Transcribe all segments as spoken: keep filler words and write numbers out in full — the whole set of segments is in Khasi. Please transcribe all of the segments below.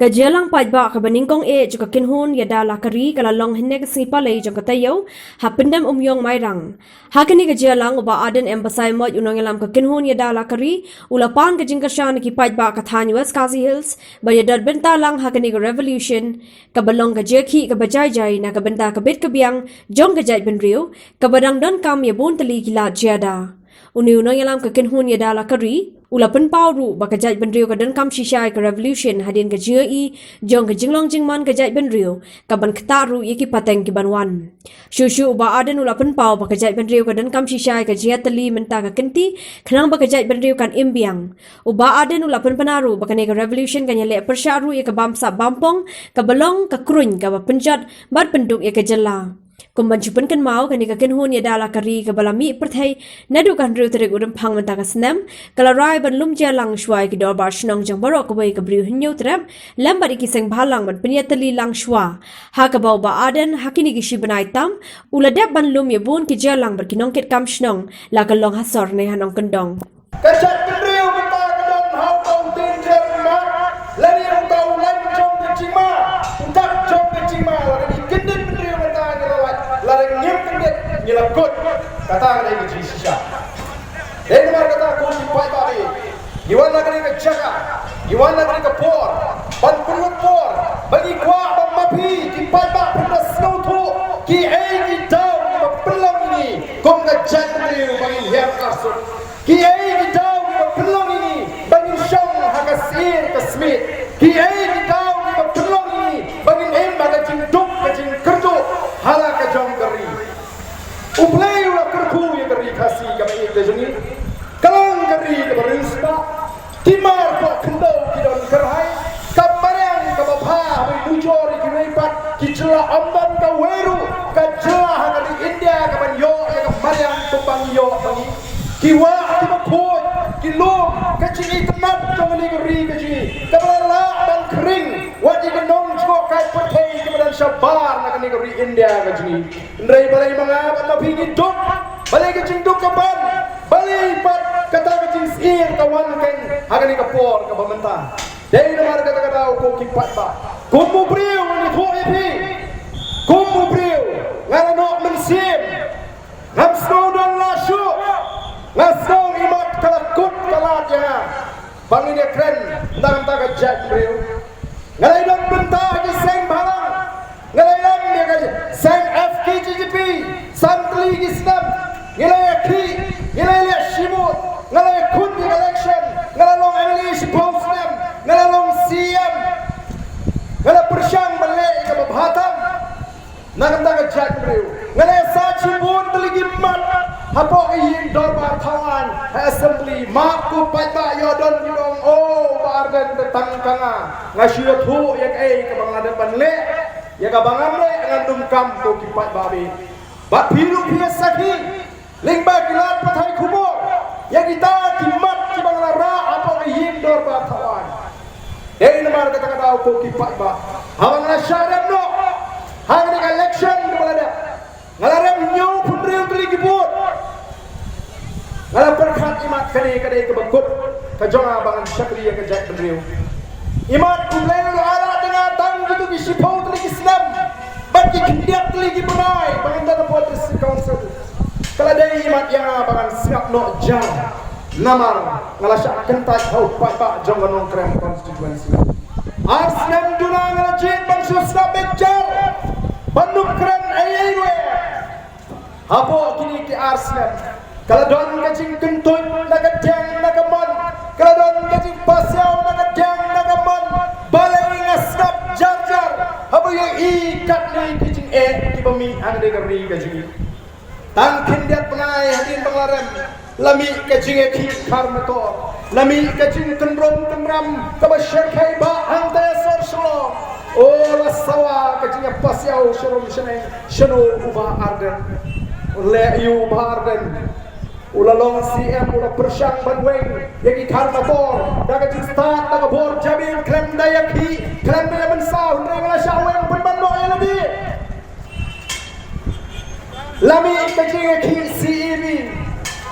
Ka jingïalang paidbah kaba nyngkong eh jong ka kynhun ïada la ka ri ka la long hynne ka sngi Palei jong ka taïew ha Pyndem Umïong, Mairang. Ha kane ka jingïalang u Bah Ardent M Basaiawmoit, u nongïalam ka kynhun ïada la ka ri, u la pan ka jingkyrshan na ki paidbah ka thaiñ West Khasi Hills ba ïadon bynta lang ha kane ka revolution kaba long ka jingïakhih kaba jai jai na ka bynta ka bit ka biang jong ka jaitbynriew kaba dang donkam ïa bun tylli ki lad jingïada. Une u nongïalam ka kynhun ïada la ka ri u la pynpaw ruh ba ka jaitbynriew ka donkam shisha ïa ka revolution hadien ka jingïohi jong ka jinglong jingman ka jaitbynriew, kaban ktah ruh ïa ki pateng kiban wan. Shuh shuh u Bah Ardent u la pynpaw ba ka jaitbynriew ka donkam shisha ïa ka jingïatylli mynta ka kynti khnang ba ka jaitbynriew kan im biang. U Bah Ardent u la pynpaw ruh ba kane ka revolution kan ïaleh pyrshah ruh ïa ka bamsap bampong kaba long ka kruiñ kaba pynjot bad pynduk ïa ka jylla. Kum ban shu pynkynmaw, kane ka kynhun ïada la ka ri kaba la mih pyrthei naduh ka hynriew tarik u Rymphang mynta ka snem ka la rai ban lum jia lang shuwa ïa ki dorbar shnong jong baroh kawei ka briew Hynñiewtrep lem bad ïa ki seng bhalang ban pynïatylli lang shuwa. Ha kaba u Bah Ardent ha kine ki shi bnai tam u la dep ban lum ïa bun ki jia lang bad ki nongkitkam shnong, la ka long ha sor ne ha nongkyndong. Ka jaitbynriew mynta ka don ha uta u danger mark lane uta u lain jong ka jingma, u dak jong ka jingma. Lada ki kyndit bynriew mynta ngi la lait, lada ngim kyndit ngi la kut. Kata ka dei ka jingshisha. Dei namar kata ko ki paidbah, ngi wan na kane ka jaka, ngi wan na kane ka por ban pynlut por ba ngi kwah ba ma phi ki paidbah phin da sngewthuh kiei ki daw kiba pynlong ïa ngi kum ka jaitbynriew ba ngin hiar arsut. Kiei ki daw kiba pynlong ïa ngi ba ngin shong ha ka syier ka smiej? Kiei ki daw kiba pynlong ïa ngi ba ngin im ha ka jingduk ka jingkyrduh ha la ka jong ka ri? U Blei u la kyrkhu ïa ka ri Khasi kaba ïeit ka jong ngi. Ka long ka ri kaba riewspah. Ki mar poh khyndew ki don kyrhai. Ka mariang kaba bha haba nujor ïa kiwei pat ki jylla, ym don kawei ruh ka jylla ha ka ri India kaban ïoh ïa ka mariang kumba ngi ïoh ma ngi. Ki wah kiba khuid, ki lum, ka jingitynnad jong kane ka ri ka jong ngi kaba la lah ban khring wat ïa ki nongjngohkai pyrthei kiba don shabar na kane ka ri India ka jong ngi. Hynrei balei ma nga bad ma phi ngi duk? Balei ka jingduk ka ban? Balei pat kata ka jingsyier ka wan keiñ ha kane ka por kaba mynta? Dei namar kata ka daw ko ki paidbah, kum u briew ngi thoh ïa phi. Kum u briew nga la noh mynsiem. Ngam sngew don la shuh. Nga sngew imat ka la kut ka lad ïa nga ba ngin ïakren na ka bynta ka jaitbynriew. Nga la ïadon bynta ha ki seng bhalang. Nga la ïalam ïa ka seng F K J G P san tylli ki snem. Ngi la ïakhih, ngi la ïaleh shibun. Nga la ïakhun ïa ka election. Nga la long M L A shiphew snem. Nga la long C M. Nga la pyrshang ban leh ïa kaba bha tam na ka bynta ka jaitbynriew. Nga la ïasaid shibun tylli ki mat hapoh ka ïing dorbar thaw aiñ ha assembly. Map ko paidbah, ïoh don kiba ong, o Bah Ardent, tang ka nga, nga shu ïathuh ïa kaei kaba nga dep ban leh. Ïa kaba ngam leh ngan donkam, ko ki paidbah bad phi ruh phi ïa sakhi lyngba ki lad pathai khubor ïa kita ki mat kiba nga la rah hapoh ka ïing dorbar thaw aiñ. Dei namar kata ka daw ko ki paidbah, haba nga la shah rem noh ha kane ka election kaba la dep, nga la rem hynñiewphew hynriew tylli ki vote. Nga la pyrkhat imat kane ka dei kaba kut ka jong nga ba ngan shakri ïa ka jaitbynriew. Imat U Blei u la ailad ïa nga tang kito ki shiphew tylli ki snem bad ki khyndiat tylli ki bnai ba ngan don hapoh District Council. Ka la dei imat ïa nga ba ngan sngap noh jar namar nga la shah kyntait ha u paidbah jong ka Nongkrem constituency. Ar snem duna nga la jied ban shu sngap beit jar ban ym kren ei ei ruh. Hapoh kine ki ar snem ka la don ka jingkyntuid na ka diang na ka mon, ka la don ka jingpasiaw na ka diang na ka mon. Balei nga sngap jar jar haba ïohi katne ki jingeh kiba mih ha kane ka ri ka jong ngi? Tang khyndiat bnai hadien ba nga la rem, la mih ka jingïakhih khar motor, la mih ka jingkynrum kynram kaba shyrkhei bah hangta sor Shillong. O, la sawa ka jingïapasiaw sharum shaneng. Shano u Bah Ardent? U leh aïu u Bah Ardent? U la long C M, u la pyrshang ban weng ïa ki khar motor da ka jingstad da ka bor jabieng, khlem da ïakhih, khlem da ïamynsaw, hynrei nga la shah weng pynban noh ïa lade. La mih ka jingïakhih C E B.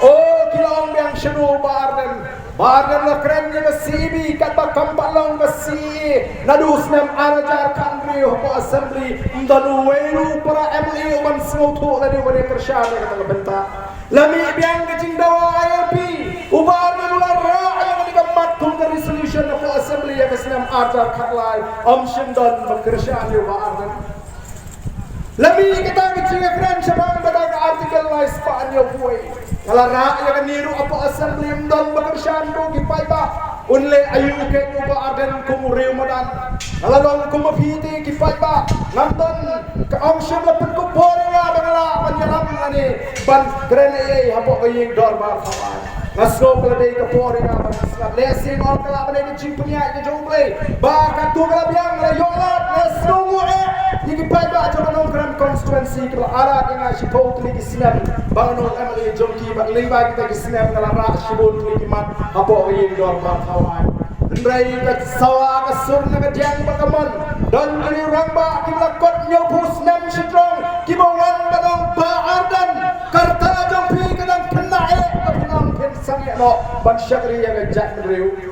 O, ki la ong biang, shano u Bah Ardent? Bah Ardent la kren ïa ka C A B katba kam pat long ka C A A naduh u snem ar hajar khathynriew hapoh Assembly. Ym don uwei ruh u para M L A uban sngewthuh lane uban ïa kyrshan ïa kata ka bynta. La mih biang ka jingdawa I L P, u Bah Ardent u la rah ïa kane ka mat kum ka resolution hapoh Assembly ïa ka snem ar hajar khatlai. Ym shym don ba kyrshan ïa u Bah Ardent. La mih kata ka jingïakren shaphang kata ka Article lai spah hynñiewphew wei. Nga la rah ïa kane ruh hapoh Assembly, ym don ba kyrshan ruh ki paidbah. Un leh aïu keiñ u Bah Ardent kum u riew madan? Nga la long kum ma phi te ki paidbah. Ngam don, ka ong shym la pynkup por ïa nga ba nga lah ban ïalam lane ban kren ei ei hapoh ka ïing dorbar thaw aiñ. Nga sngew ka la dei ka por ïa nga ban sngap. Lehse nga ong ka lah ban dei ka jingpynïaid ka jong U Blei ba katto ka la biang, la ïoh lad. Nga sngewnguh eh ïa ki paidbah jong ka Nongkrem constituency kiba la ailad ïa nga shiphew tylli ki snem ba nga long M L A jong ki, bad lyngba kita ki snem nga la rah shibun tylli ki mat hapoh ka ïing dorbar thaw aiñ. Hynrei ka sawa ka sur na ka diang bad ka mon. Don ki rangbah kiba la kot hynñiewphew snem shajrong kiba wan ban ong Bah Ardent, ka rta jong phi ka dang khynnah eh, ka phi ong phin sangeh noh ban shakri ïa ka jaitbynriew.